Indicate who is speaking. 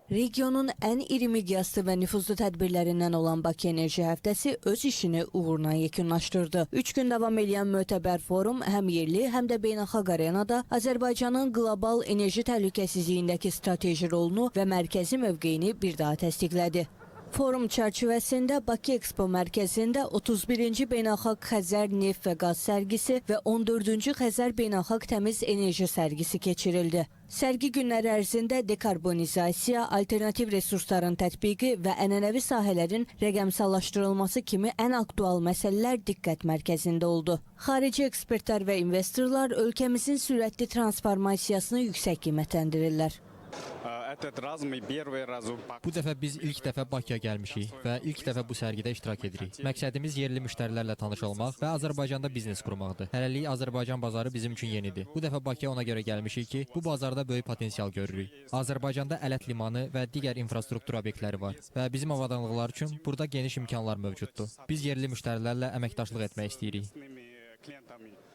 Speaker 1: Regionun ən iri miqyaslı və nüfuzlu tədbirlərindən olan Bakı Enerji Həftəsi öz işini uğurla yekunlaşdırdı. 3 gün davam edən mötəbər forum həm yerli, həm də beynəlxalq arenada Azərbaycanın qlobal enerji təhlükəsizliyindəki strateji rolunu və mərkəzi mövqeyini bir daha təsdiqlədi. Forum çərçivəsində Bakı Ekspo mərkəzində 31-ci Beynəlxalq Xəzər Neft və Qaz sərgisi və 14-cü Xəzər Beynəlxalq Təmiz Enerji sərgisi keçirildi. Sərgi günləri ərzində dekarbonizasiya, alternativ resursların tətbiqi və ənənəvi sahələrin rəqəmsallaşdırılması kimi ən aktual məsələlər diqqət mərkəzində oldu. Xarici ekspertlər və investorlar ölkəmizin sürətli transformasiyasını yüksək qiymətləndirirlər.
Speaker 2: Этот раз мы первый раз в Баку.
Speaker 3: Bu dəfə biz ilk dəfə Bakıya gəlmişik və ilk dəfə bu sərgidə iştirak edirik. Məqsədimiz yerli müştərilərlə tanış olmaq və Azərbaycanda biznes qurmaqdır. Hələlik Azərbaycan bazarı bizim üçün yenidir. Bu dəfə Bakıya ona görə gəlmişik ki, bu bazarda böyük potensial görürük. Azərbaycanda Ələt limanı və digər infrastruktur obyektləri var və bizim avadanlıqlar üçün burada geniş imkanlar mövcuddur. Biz yerli müştərilərlə əməkdaşlıq etmək istəyirik.
Speaker 2: Местными клиентами.